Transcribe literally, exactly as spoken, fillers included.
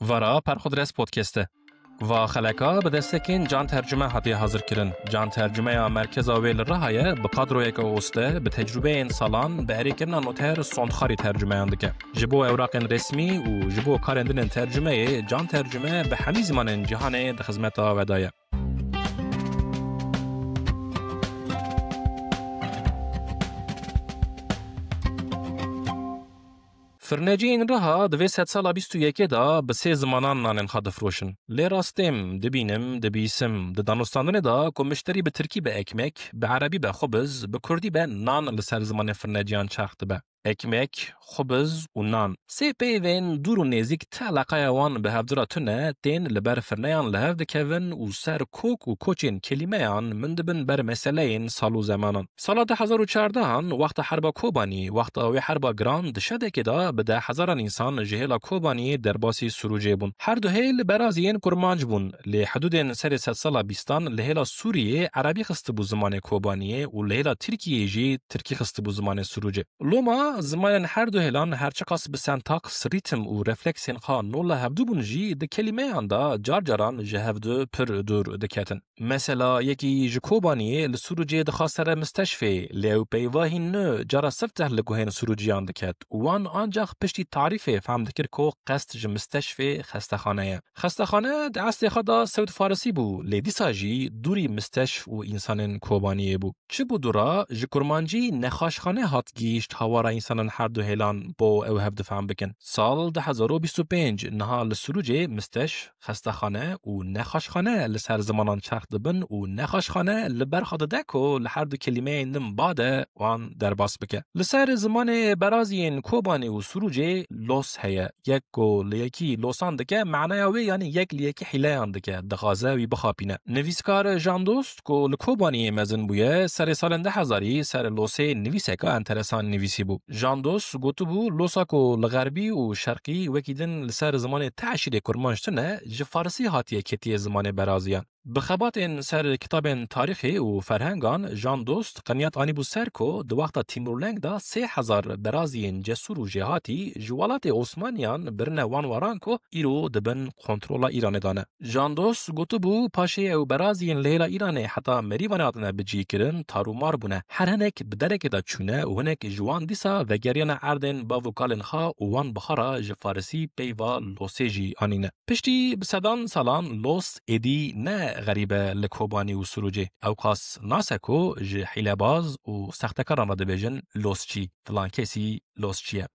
Vara Perxudres Podcast e. Va xeleka bi destekên Can Tercüme hatiye hazirkirin. Can Tercüme ya merkeza wê li Riha ye, bi kadroyeke oste, bi tecrûbeyên salan, bi erêkirina noter sondxarî tercümeyan dike. Ji bo ewraqên resmî û ji bo karên din ên tercümeyê, Can Tercüme bi hemî zimanên cîhanê di xizmeta we de ye. Firneciyên Riha di vê sedsala bîst û yekê de bi sê zimanan nanên xwe difiroşin. Lê rastêm, dibînim, dibîsim, di danûstandinê de ku mişterî bi tirkî be ekmek, bi erebî be xubiz, bi kurdî be nan li ser zimanê firneciyan çax dibe. Ekmek, xubiz û nan. Sê peyvên dûr û nêzîk ti eleqeya wan bi hevdira tune tên li ber firneyan li hev dikevin û ser kok û koçên kelîmeyan min dibin ber meseleyên sal û zemanan. Sala du hezar û çardehan, wexta herba Kobanî, wexta wê herba giran di şedekê de bi deh hezaran însan ji hêla Kobaniyê derbasî Sûrûcê bûn. Her du hêl berazî yên kurmanc bûn, lê hidûdên serê sedsala bîstan li hêla Sûriyê erebî xistibû zimanê Kobaniyê û li hêla Tirkiyê jî tirkî xistibû zimanê Sûrûcê. Loma zimanên her du hêlan her çiqas bi sentaks, rîtim û refleksên xwe nû li hevdû bûn jî, di kelîmeyan de car caran ji hevdu pir dûr diketin. Mesela, yekî ji Kobaniyê li Sûrûcê dixwast here misteşfê, lê ew peyva hîn nû cara sifteh li guhên Sûrûciyan diket û wan ancax piştî tarîfê fehm dikir ku qest ji misteşfê xestexane ye. Xestexane di eslê xwe de sewd farisî bû, lê dîsa jî dûrî misteşf û însanên Kobaniyê bû. Çi bû dûra, ji kurmancî nexaşxane hat gihîşt hawara însanan her du hêlan bo ew hev difehm bikin. Sal du hezar û bîst û pênc, niha li Sûrûcê misteşf, xestexane û nexaşxane li ser zimanan çerx dibin û nexaşxane li ber xwe dide ku li her du kelîmeyên din bade wan derbas bike. Li ser zimanê beraziyên Kobanê û Sûrûcê los heye. Yek ku li yekî losan dike, manaya wê yanî yek li yekî hîleyan dike, dixwaze wî bixapîne. Nivîskar Jan Dost ku li Kobaniyê mezin bûye, serê salên du hezarî ser losê nivîseka enteresan nivîsîbû. Jan Dost gotibû, losa ku li xerbî û şerqî wekî din li ser zimanê ti eşîrê kurmanc tune, ji farisî hatiye ketiye zimanê beraziyan. Bi xebatên ser kitabên tarîxê û ferhengan, Jan Dost qenyat anîbû ser ku di wexta Tîmûrleng de sê hezar beraziyên cesûr û jêhatî ji welatê Osmaniyan birine wan waran ku îro di bin kontrola Îranê de ne. Jan Dost gotibû, paşê ew beraziyên li hêla Îranê heta merîvanê hatine bicihkirin, tarûmar bûne. Her hinek bi derekê de çûne û hinek ji wan dîsa vegeriyane erdên bav û kalên xwe û wan bixwe re ji farisî peyva losê jî anîne. Piştî bi sedan salan los êdî ne xerîb e li Kobanî û Sûrûcê. Ewqas nas e ku ji hîlebaz û sextekaran re dibêjin losçî, filan kesî losçî ye.